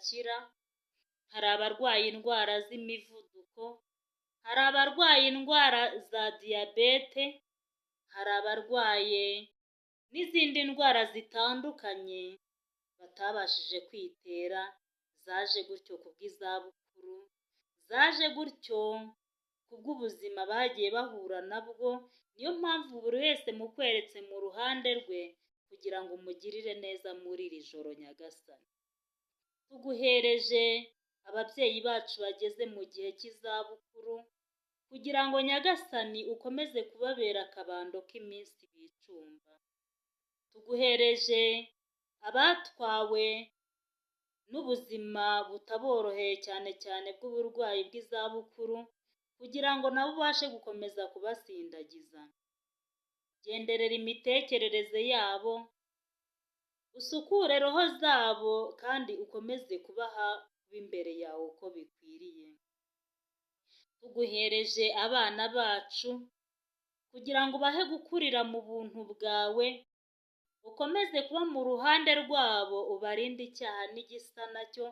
zidakira, hari abarwaye indwara z'imivuduko, hari abarwaye indwara za diyabete, hari abarwaye n'izindi ndwara zitandukanye batabashije kwitera, zaje gutyo kubw'izabukuru, zaje gutyo kubw'ubuzima bagiye bahura nabwo. Niyo mpamvu buri wese mukweretse mu ruhande rwe kugira ngo umugirire neza muri iri joro Nyagasani. Tuguhereje ababyeyi bacu bageze mu gihe cy'izabukuru kugira ngo Nyagasani ukomeze kubabera akabando k'iminsi bicumba. Tuguhereje abatwawe n'ubuzima butaboroheye cyane cyane bw'uburwayi bw'izabukuru kugira ngo nabo ubashe gukomeza kubasindagiza. Genderera imitekerereze yabo, usukure roho zabo kandi ukomeze kubaha kuba imbere yawe uko bikwiriye. Tuguhereje abana bacu kugira ngo ubahe gukurira mu buntu bwawe, ukomeze kuba mu ruhande rwabo, ubarinde icyaha n'igisa nacyo,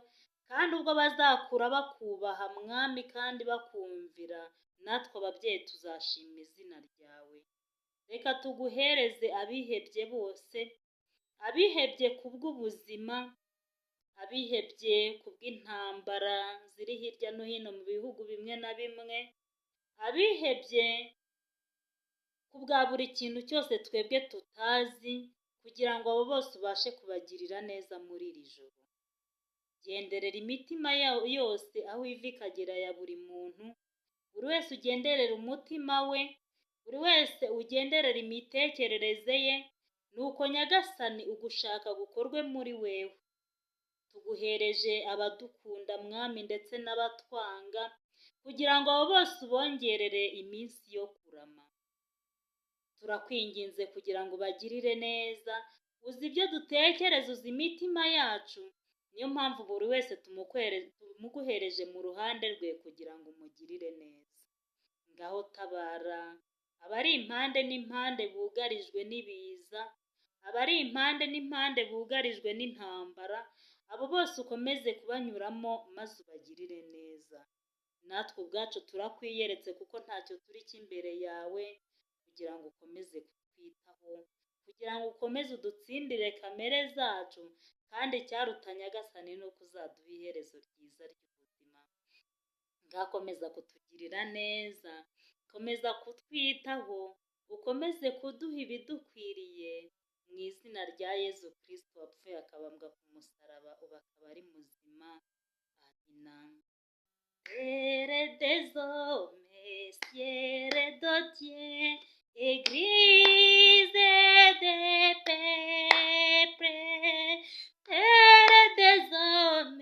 kandi ubwo bazakura bakubaha Mwami kandi bakumvira, natwe ababyeyi tuzashima izina ryawe. Reka tuguhereze abihebye bose, abihebye kubw'ubuzima, abihebye kubw'intambara ziri hirya no hino mu bihugu bimwe na bimwe, abihebye kubwa buri kintu cyose twebwe tutazi, kugira ngo abo bose ubashe kubagirira neza muri iri joro. Genderera imitima yose aho iva ikagera ya buri muntu, buri wese ugenderere umutima we, buri wese ugenderere imitekerereze ye, nuko Nyagasani ugushaka gukorwe muri wewe. Tuguhereje abadukunda Mwami ndetse n'abatwanga, kugira ngo abo bose ubongerere iminsi yo kurama. Turakwinginze kugira ngo ubagirire neza, uzi ibyo dutekereza, uzi imitima yacu, niyo mpamvu buri wese tumuguhereje mu ruhande rwe kugira ngo umugirire neza. Ngaho tabara abari impande n'impande bugarijwe n'ibiza, abari impande n'impande bugarijwe n'intambara, abo bose ukomeze kubanyuramo maze ubagirire neza. Natwe ubwacu turakwiyeretse kuko ntacyo turi cy'imbere yawe, kugira ngo ukomeze kutwitaho, kugira ngo ukomeze udutsindire kamere zacu, kandi icyaruta Nyagasani ni uko uzaduha iherezo ryiza ry'ubuzima. Ngakomeza kutugirira neza, komeza kutwitaho, ukomeze kuduha ibidukwiriye, mu izina rya Yezu Kristo wapfuye akabambwa ku musaraba, ubu akaba ari muzima. Amina. Terre des hommes, ciel de Dieu, Église des peuples, terre des hommes,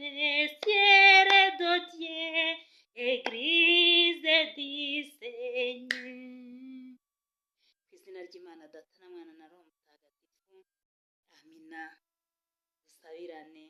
ciel de Dieu, Église du Seigneur. Ku izina ry'Imana Data na Mwana na Roho Mutagatifu, amina. Dusabirane.